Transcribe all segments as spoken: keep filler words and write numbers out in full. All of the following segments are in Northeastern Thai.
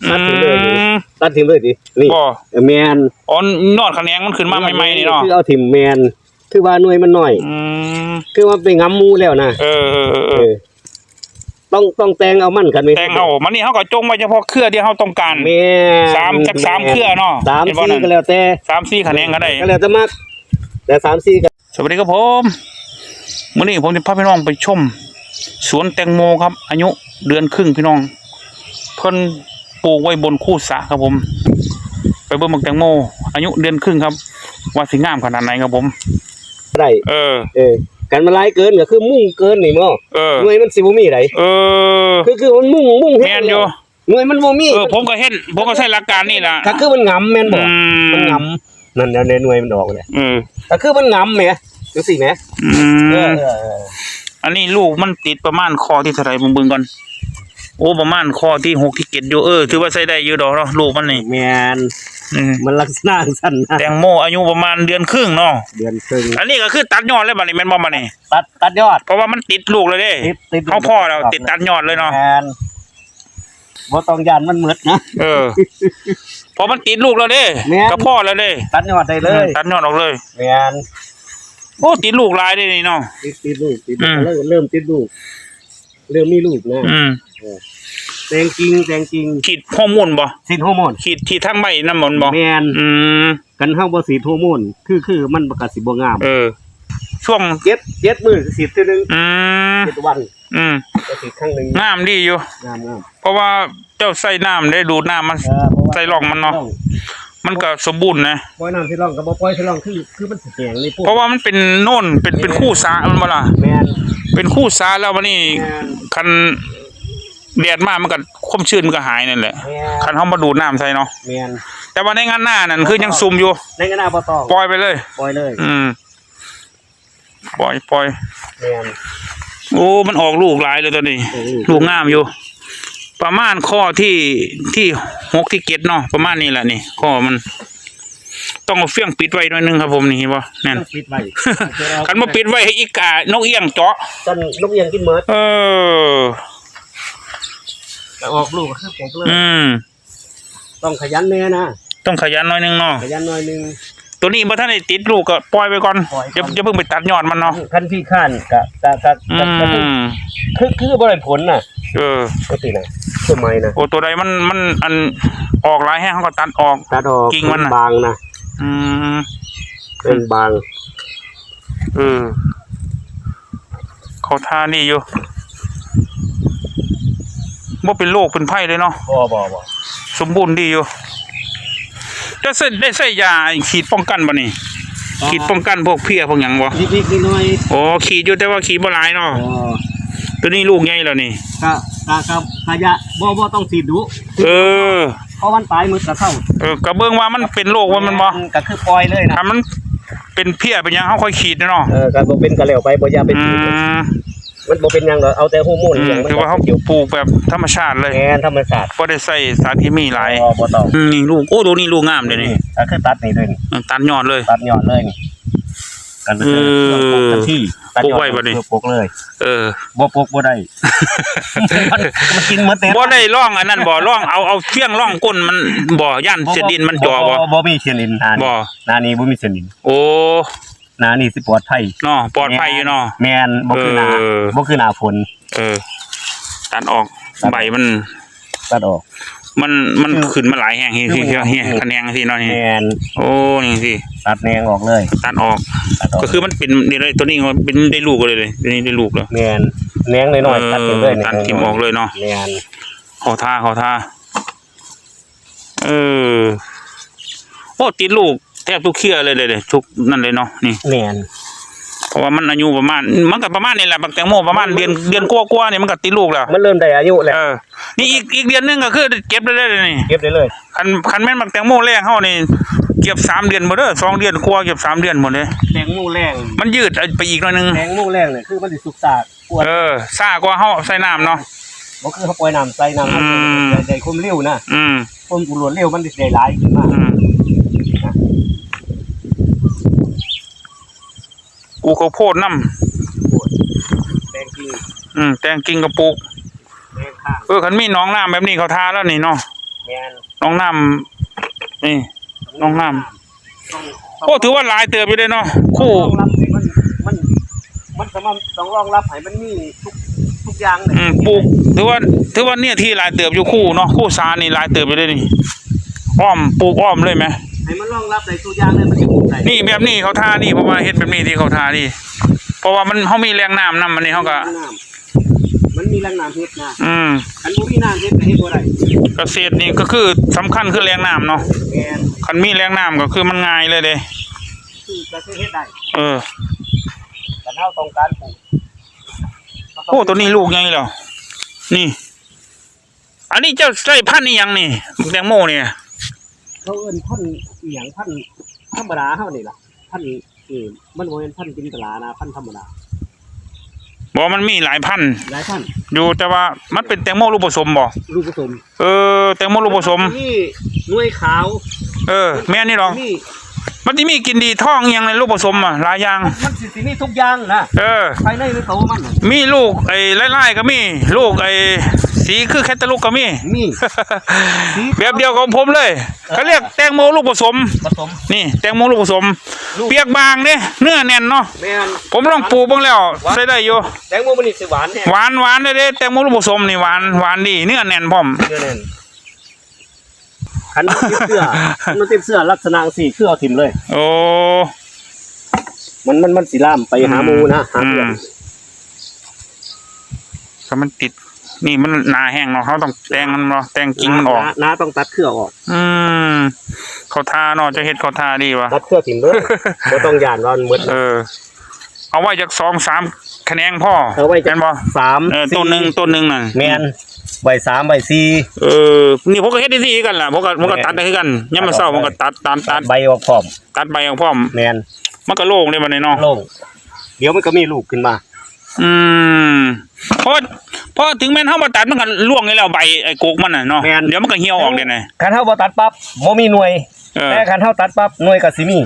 ตัดทิ้งเลยนี่ อืม ตัดทิ้งเลยดิ นี่ บ่ เออ แม่น อ๋อ ยอดขะแหนงมันขึ้นมาใหม่ๆนี่เนาะ คือเอาถิ่ม แม่น คือว่าหน่วยมันน้อย อืม คือว่าไปงำหมู่แล้วนะ เออ เออ เออ เออ ต้อง ต้องแต่งเอามันกัน แต่งเอา มันนี่เฮาก็จงไว้เฉพาะเครือที่เฮาต้องการ แม่น สาม จักสาม แม่น เครือเนาะ สาม เห็นบ่ สี่ นั่น ก็แล้วแต่ สาม สี่ ขะแหนงก็ได้ ก็แล้วแต่มัก แต่สาม สี่ ก็ สวัสดีครับผม มื้อนี้ผมจะพาพี่น้องไปชม สวนแตงโมครับ อายุเดือนครึ่งพี่น้อง เพิ่นปลูกไว้บนคูสระครับผม ไปเบิ่งบักแตงโม อายุเดือนครึ่งครับ ว่าสิงามขนาดไหนครับผม ได้ เออ เออ กันมันหลายเกินก็คือมุ่งเกินนี่หม้อ เออ หน่วยมันสิบ่มีได เออ คือ คือมันมุ่ง มุ่งแฮง แม่นอยู่ หน่วยมันบ่มี เออ ผมก็เห็น ผมก็ใช้หลักการนี่ล่ะ ก็คือมันหงำแม่นบ่ อืม มันหงำ นั่นแหละ หน่วยมันออกเลย เออ ก็คือมันหงำแหม จังซี่แหม อืม เออ เออ เออ อันนี้ลูกมันติดประมาณข้อที่เท่าไหร่ ผมเบิ่งก่อน โอ้ ประมาณข้อที่หกที่เจ็ดอยู่ เออ ถือว่าใช้ได้อยู่ดอกเนาะ ลูกมันนี่ แม่น อืม มันลักษณะจั่งซั่นนะ แตงโมอายุประมาณเดือนครึ่งเนาะ เดือนครึ่ง อันนี้ก็คือตัดยอดเลยบัดนี้ แม่นบ่บัดนี้ ตัด ตัดยอด เพราะว่ามันติดลูกแล้วเด้ ติด ติด เฮาพอแล้ว ติดตัดยอดเลยเนาะ แม่น บ่ต้องย้านมันหมดนะ เออ พอมันติดลูกแล้วเด้ แม่น ก็พอแล้วเด้ ตัดยอดได้เลย อืม ตัดยอดออกเลย แม่น โอ้ ติดลูกหลายเด้นี่เนาะ ติด ติดลูก ติดลูก อืม เริ่ม เริ่มติดลูก เริ่มมีลูกนะ อืม เออ แตงกิ่ง แตงกิ่ง ฉีดฮอร์โมนบ่ ฉีดฮอร์โมน ฉีด ฉีดทางใบนำมันบ่ แม่น อืม คันเฮาบ่ฉีดฮอร์โมน คือ คือมันก็สิบ่งาม เออ ช่วง เจ็ด เจ็ดมื้อฉีดเทื่อนึง อืม เจ็ดวัน อืม ก็ฉีดครั้งหนึ่ง งามดีอยู่ งาม งาม เพราะว่าเจ้าใส่น้ำได้ดูดน้ำมัน เออ เพราะว่า ใส่ร่องมันเนาะ ร่อง มันก็สมบูรณ์นะ ปล่อยน้ำใส่ร่องก็บ่ปล่อยใส่ร่อง คือ คือมันสิแห้งเลยพวก เพราะว่ามันเป็นโน่น เป็น เป็น แม่น คูสระมันบ่ล่ะ แม่น เป็นคูสระแล้วบัดนี้ แม่น คันแดดมามันก็ความชื้นมันก็หายนั่นแหละ แม่น คันเฮามาดูดน้ำใส่เนาะ แม่น แต่ว่าในงานหน้านั่นคือยังซุ่มอยู่ ในงานหน้าบ่ต้อง ปล่อยไปเลย ปล่อยเลย อืม ปล่อย ปล่อย แม่น โอ้ มันออกลูกหลายเลยตอนนี้ ออกลูก ลูกงามอยู่ ประมาณข้อที่ ที่หกที่เจ็ดเนาะ ประมาณนี้แหละนี่ ข้อมัน ต้องเอาเฟื่องปิดไว้หน่อยนึงครับผม นี่เห็นบ่ นั่น ต้องปิดไว้ คันบ่ปิดไว้ให้อีกานกเอี้ยงเจาะ ซั่นนกเอี้ยงกินหมด เออ แต่ออกลูกก็คือปกเลย อืม ต้องขยันแน่นะ ต้องขยันหน่อยนึงเนาะ ขยันหน่อยนึง ตัวนี้บ่ทันได้ติดลูกก็ปล่อยไปก่อน ปล่อยก่อน อย่า อย่าเพิ่งไปตัดยอดมันเนาะ คันขี้คร้านก็ ก็ ก็ อื ก็ ก็ ม คือ คือบ่ได้ผลน่ะ เออ จังซี่นะ ต้นไม้นะ โอ้ ตัวใดมัน มันอันออกหลายแฮงเขาก็ตัดออก ตัดออก กิ่งมันน่ะ บางนะ อืม เป็นบาง เออ เขาท่านี่อยู่ บ่เป็นโรคเป็นภัยเลยเนาะ บ่ บ่ บ่ สมบูรณ์ดีอยู่ ได้ใส่ ได้ใส่ยาฉีดป้องกันบ่นี่ อ๋อ ฉีดป้องกันพวกเพลี้ยพวกหยังบ่ นิดๆหน่อยๆ อ๋อ ฉีดอยู่แต่ว่าฉีดบ่หลายเนาะ อ๋อ ตัวนี้ลูกใหญ่แล้วนี่ ก็ ก็ ก็ ก็อย่า บ่ บ่ต้องฉีดดุ เออ เพราะมันตายหมดก็เท่า เออ ก็เบิ่งว่ามันเป็นโรคว่ามันบ่ ก็คือปล่อยเลยนะ ถ้ามันเป็นเพลี้ยเป็นหยัง เฮาค่อยฉีดเนาะ เออ ก็บ่เป็นก็แล้วไป บ่อย่าไป อื ฉีด ม มันบ่เป็นหยังดอก เอาแต่ฮอร์โมน อืม หยังมัน ถือว่าเฮาปลูกแบบธรรมชาติเลย แม่น ธรรมชาติ บ่ได้ใส่สารเคมีหลาย บ่ บ่ต้อง อืม นี่ลูก โอ้ ดูนี่ลูกงามเลยนี่ นี่ ก็คือตัดนี่เลยนี่ ตัดยอดเลย ตัดยอดเลยนี่ กัน เออ ปลูกกันที่ ตัดยอด ปลูกไว้บัดนี้ ปลูกเลย เออ บ่ปลูกบ่ได้ มัน มันกินหมดแล้ว บ่ได้ร่องอันนั้นบ่ ร่อง เอา เอาเฟื่องร่องก้นมันบ่ ย่านเศษดินมันจ่อบ่ บ่ บ่มีเศษดิน นานี่ บ่ นานี่บ่มีเศษดิน โอ้ นานี่สิปลอดภัย เนาะ ปลอดภัยอยู่เนาะ แม่น บ่คือนา เออ บ่คือนาฝน เออ ตัดออก ตัดออก ใบมัน ตัดออก มัน มัน คือ ขึ้นมาหลายแฮง คือ คือ มัน คือ คือ ขะแหนงสิเนาะนี่ แม่น โอ้ นี่สิ ตัดแหนงออกเลย ตัดออก ตัดออก ก็คือมันเป็น เดี๋ยวนี้ตัวนี้มันเป็นได้ลูกเลย ตัวนี้ได้ลูกแล้ว แม่น แหนงน้อยๆ เออ ตัดไปเลย ตัดทิ่มออกเลยเนาะ แม่น เข้าท่า เข้าท่า เออ โอ้ ติดลูกแทบทุกเครือเลยเด้ ทุกนั่นเลยเนาะ นี่ แม่น เพราะว่ามันอายุประมาณ มันก็ประมาณนี้แหละ บักแตงโมประมาณเดือน เดือนกว่าๆนี่มันก็ติดลูกแล้ว มันเริ่มได้อายุแล้ว เออ นี่อีก อีกเดือนหนึ่งก็คือเก็บได้เลยนี่ เก็บได้เลย คัน คันแม่นบักแตงโมแรงเฮานี่ เกือบสามเดือนหมดเด้อ สองเดือนกว่า เกือบสามเดือนหมดเลย แตงโมแรง มันยืดไปอีกหน่อยนึง แตงโมแรงเนี่ยคือมันสิสุกซ่า กว่า เออ ซ่ากว่าเฮาใส่น้ำเนาะ บ่คือเฮาปล่อยน้ำใส่น้ำ อืม ได้ ได้ความเร็วนะ อืม ความรวดเร็วมันได้หลายขึ้นมา อืม ปลูกข้าวโพดนำ แตงกิ่ง อืม แตงกิ่งก็ปลูก แตงข้าง เออ คันมีหนองน้ำแบบนี้เข้าท่าแล้วนี่เนาะ แม่น หนองน้ำ นี่ หนองน้ำ ต้อง โอ้ ถือว่าหลายเติบอยู่เด้เนาะ คู่ รองรับให้มัน มัน มันสามารถต้องรองรับให้มันมีทุก ทุกอย่างเลย อืม ปลูก ถือว่า ถือว่าเนื้อที่หลายเติบอยู่ คู่เนาะ คู่สานี่หลายเติบอยู่เด้นี่ อ้อม ปลูกอ้อมเลยไหม ให้มันรองรับได้ทุกอย่างเลย มันจะปลูกได้ นี่แบบนี้เขาท่านี่ เพราะว่าเฮ็ดแบบนี้ที่เขาท่านี่ เพราะว่ามัน เขามีแหล่งน้ำนำ อันนี้เขาก็ น้ำ มันมีแหล่งน้ำเฮ็ดนะ อืม คันบ่มีน้ำเฮ็ดก็เฮ็ดบ่ได้ เกษตรนี่ก็คือสำคัญคือแหล่งน้ำเนาะ แม่น คันมีแหล่งน้ำก็คือมันง่ายเลยเด้ คือก็คือเฮ็ดได้ เออ คันเฮาต้องการปลูก โอ้ ตัวนี้ลูกใหญ่แล้ว นี่ อันนี้เจ้าใส่พันธุ์อีหยังนี่ แตงโมเนี่ย เขาเอิ้นพันธุ์อีหยัง พันธุ์ธรรมดาเฮานี่ล่ะ พันธุ์ เออ มันบ่แม่นพันธุ์จินตลานะ พันธุ์ธรรมดา บ่ มันมีหลายพันธุ์ หลายพันธุ์ อยู่ แต่ว่ามันเป็นแตงโมลูกผสมบ่ ลูกผสม เออ แตงโมลูกผสม มีหน่วยขาว เออ แม่นนี่ดอก มี มันสิมีกินดีทองอีหยังในลูกผสมอะ หลายอย่าง มัน มันสิ สิมีทุกอย่างนะ เออ ภายในหรือโตมันน่ะ มีลูกไอ้ลายๆก็มี ลูกไอ้สีคือแคนตาลูปก็มี มี สี แบบเดียวกับผมเลย เขาเรียกแตงโมลูกผสม ผสม นี่ แตงโมลูกผสม ลูก เปียกบางเด้ เนื้อแน่นเนาะ แม่น ผมลองปลูกเบิ่งแล้ว หวาน ใช้ได้อยู่ แตงโมมันนี่สิหวานแฮง หวาน หวานเลยเด้ แตงโมลูกผสมนี่หวาน หวานดี เนื้อแน่นพร้อม เนื้อแน่น คันมันติดเชื้อ คันมันติดเชื้อลักษณะจั่งซี้ คือเอาถิ่มเลย โอ้ มัน มัน มันสิลามไปหาหมู่นะ หาเพื่อน อืม ถ้ามันติด นี่มันหนาแฮงเนาะ เราต้องแต่งมันเนาะ แต่งกิ่งมันออก หนา หนา ต้องตัดเครือออก อืม เขาท่าเนาะ จะเฮ็ดเขาท่าดีวะ ตัดเครือถิ่มเลย บ่ต้องย้านว่ามันหมด เออ เอาไว้จักสองสามแขนงพอ เอาไว้จัก แม่นบ่ สาม เออ สี่ ต้นหนึ่ง ต้นหนึ่งน่ะ แม่น ไว้สาม ไว้สี่ เออ นี่ผมก็เฮ็ดจั่งซี้คือกันล่ะ ผมก็ ผมก็ แม่น ตัดได้คือกัน ยามมื้อเช้าผมก็ตัด ตัด ตัด ตัดใบออกพร้อม ตัดใบออกพร้อม แม่น มันก็โล่งเด้บัดนี้เนาะ โล่ง เดี๋ยวมันก็มีลูกขึ้นมา อืม เพราะ เพราะถึงแม้นเฮาบ่ตัดมันก็ร่วงอยู่แล้ว ใบไอ้กกมันน่ะเนาะ แม่น เดี๋ยวมันก็เหี่ยวออกเด้นะ คันเฮาบ่ตัดปั๊บ บ่มีหน่วย เออ แต่คันเฮาตัดปั๊บ หน่วยก็สิมี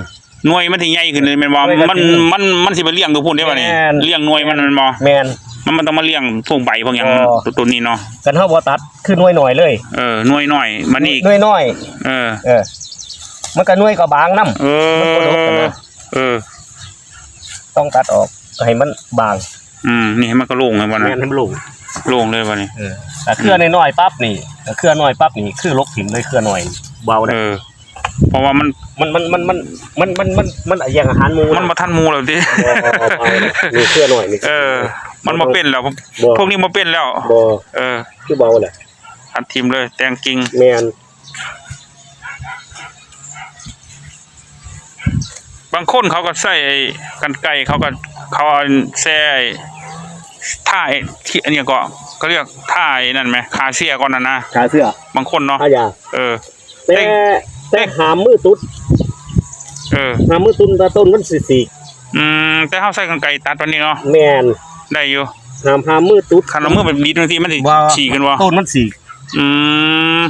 หน่วยมันสิใหญ่ขึ้นเลยแม่นบ่ หน่วยก็ มัน สิมี มัน มันสิไปเลี้ยงตัวพู้นได้บ่นี่ แม่น เลี้ยงหน่วยมันแม่นบ่ แม่น มัน มันต้องมาเลี้ยงพวกใบพวกหยัง อ๋อ ตัว ตัวนี้เนาะ คันเฮาบ่ตัด คือหน่วยน้อยเลย เออ หน่วยน้อย บัดนี้ หน่วยน้อย เออ เออ มันก็หน่วยก็บางนำ เออ มันก็ดกนะ เออ ต้องตัดออกให้มันบาง อืม นี่มันก็โล่งเลยบ่นะ แม่น ให้มันโล่ง โล่งเลยบ่นี่ เออ แต่เครือน้อยๆปั๊บนี่ แต่เครือน้อยปั๊บนี่ คือลกถิ่มเลย เครือน้อย เบาได้ เออ เพราะว่ามัน มัน มัน มันแย่งอาหารหมู่ มันบ่ทันหมู่แล้วติ บ่ บ่ บ่ บ่ นี่เครือน้อยนี่ เออ มันบ่เป็นแล้ว บ่ พวกนี้บ่เป็นแล้ว บ่ เออ คือเบาแหละ ตัดถิ่มเลย แต่งกิ่ง แม่น บางคนเขาก็ใช้ไอ้กรรไกร เขาก็ เขาเอาแซ่ไอ้ท่าไอ้ที่ อันนี้ก็ เขาเรียกท่าไอ้นั่นไหม ฆ่าเชื้อก่อนน่ะนะ ฆ่าเชื้อ บางคนเนาะ ฆ่ายา เออ แต่ แต่ แต่ห้ามมือตุด เออ ห้ามมือตุด แต่ต้นมันสิฉีก อืม แต่เฮาใช้กรรไกรตัดปานนี้เนาะ แม่น ได้อยู่ ห้าม ห้ามมือตุด คันเอามือไปบิดจั่งซี้มันสิ บ่ ฉีกกันบ่ ต้นมันฉีก อืม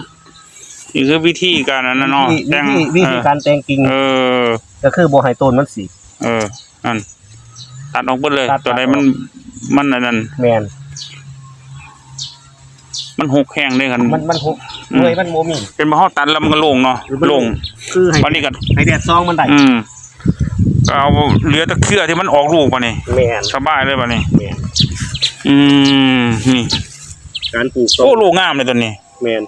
นี่คือวิธีการอันนั้นเนาะ วิธี แต่ง วิธี เออ วิธีการแต่งกิ่ง เออ ก็คือบ่ให้ต้นมันฉีก เออ นั่น ตัดออกเบิดเลย ตัด ตัวใดมัน ตัดออก มันอันนั้น แม่น มันหกแฮงเด้คัน มัน มันหก อืม หน่วยมันบ่มี เป็นบ่ เฮาตัดแล้วมันก็โล่งเนาะ มันโล่ง โล่ง คือให้ บัดนี้ก็ ให้แดดส่องมันได้ อืม ก็เอาเหลือแต่เครือที่มันออกลูกบัดนี้ แม่น สบายเลยบัดนี้ แม่น อืม นี่ การปลูกต้น โอ้ ลูกงามเลยต้นนี้ แม่น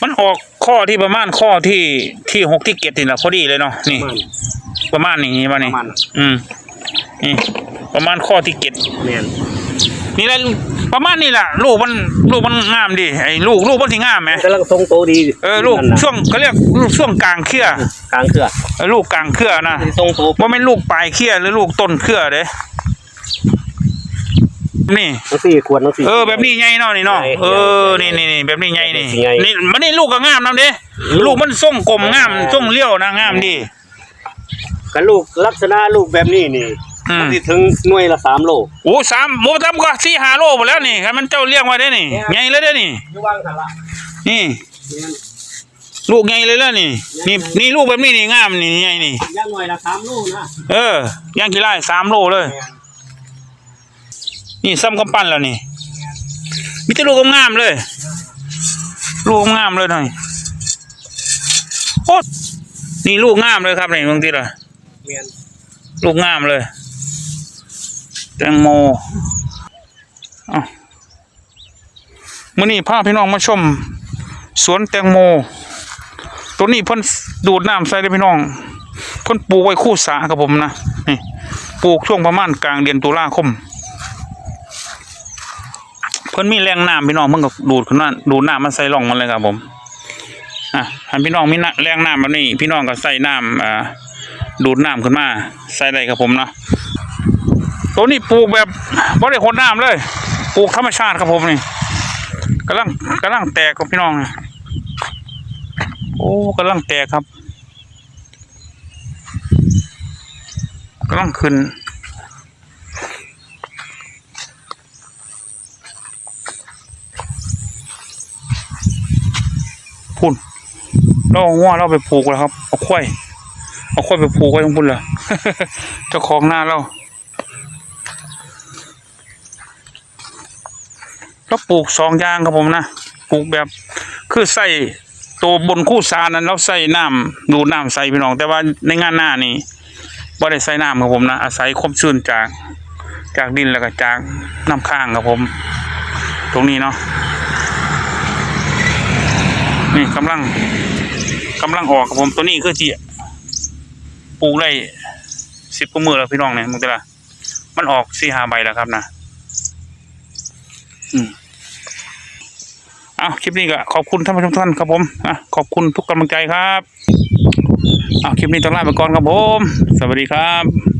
มันออกข้อที่ประมาณข้อที่ ที่หกที่เจ็ดนี่แหละ พอดีเลยเนาะ นี่ ประมาณ ประมาณนี้ ประมาณนี้ ประมาณ อืม นี่ ประมาณข้อที่เจ็ด แม่น นี่แหละ ประมาณนี้แหละ ลูกมัน ลูกมันงามดี ไอ้ลูก ลูกมันสิงามไหม กำลังทรงโตดี เออ ลูก นั่นน่ะ ช่วง เขาเรียกลูกช่วงกลางเครือ กลางเครือ เออ ลูกกลางเครือนะ สิทรงโต บ่แม่นลูกปลายเครือหรือลูกต้นเครือเด้ นี่ จั่งซี้ ขวดจั่งซี้ เออ แบบนี้ใหญ่เนาะนี่เนาะ ใหญ่ เออ ใหญ่ นี่ นี่ นี่ แบบนี้ใหญ่นี่ ใหญ่ นี่ มันนี่ลูกก็งามนำเด้ ลูก ลูกมันทรงกลมงาม อ่า ทรงเลี้ยวนะ งามดี คันลูกลักษณะลูกแบบนี้นี่ อืม มันสิถึงหน่วยละสามโล โอ้ สาม บ่ต่ำกว่าสี่ห้าโลพู้นแหล้วนี่ คันมันเจ้าเลี้ยงไว้ได้นี่ แม่น ใหญ่เลยเด้นี่ อยู่วางหั่นละ นี่ แม่น ลูกใหญ่เลยเด้อนี่ นี่ นี่ลูกแบบนี้นี่งามนี่ ใหญ่นี่ อย่างน้อยละสามโลนะ เออ อย่างขี้ร้ายสามโลเลย แม่น นี่ส่ำกำปั้นแล้วนี่ มีแต่ลูกงามๆเลย ลูกงามๆเลยหน่อย โคตร นี่ลูกงามเลยครับ นี่เบิ่งติล่ะ แม่น ลูกงามเลย แตงโม อ้าว มื้อนี้พาพี่น้องมาชม สวนแตงโม ตัวนี้เพิ่นดูดน้ำใส่เด้อพี่น้อง เพิ่นปลูกไว้คู่สระครับผมนะ นี่ ปลูกช่วงประมาณกลางเดือนตุลาคม เพิ่นมีแหล่งน้ำพี่น้อง เพิ่นก็ดูดขึ้นมา ดูดน้ำมาใส่ร่องมันเลยครับผม อ่ะ คันพี่น้องมีน้ำ แหล่งน้ำแบบนี้ พี่น้องก็ใส่น้ำ อ่า ดูดน้ำขึ้นมา ใส่ได้ครับผมเนาะ ตัวนี้ปลูกแบบบ่ได้หดน้ำเลย ปลูกธรรมชาติครับผมนี่ กำลัง กำลังแตกครับพี่น้อง โอ้ กำลังแตกครับ กำลังขึ้น พุ้น เราเอางัวเราไปผูกแล้วครับ เอาควาย เอาควายไปผูกไว้ตรงพุ้นเลย เจ้าของนาเรา เราปลูกสองอย่างครับผมนะ ปลูกแบบ คือใส่ตัวบนคู่สระนั้น เราใส่น้ำ ดูดน้ำใส่พี่น้อง แต่ว่าในงานนานี่ บ่ได้ใส่น้ำครับผมนะ อาศัยความชื้นจาก จากดินแล้วก็จากน้ำค้างครับผม ตรงนี้เนาะ นี่กำลัง กำลังออกครับผม ตัวนี้คือสิปลูกได้สิบกว่ามื้อแล้วพี่น้องเนี่ย มึงแต่ละ มันออกสี่ห้าใบแล้วครับนะ อืม เอา คลิปนี้ก็ขอบคุณท่านผู้ชมทุกท่านครับผม อ่ะ ขอบคุณทุกกำลังใจครับ เอา คลิปนี้ต้องลาไปก่อนครับผม สวัสดีครับ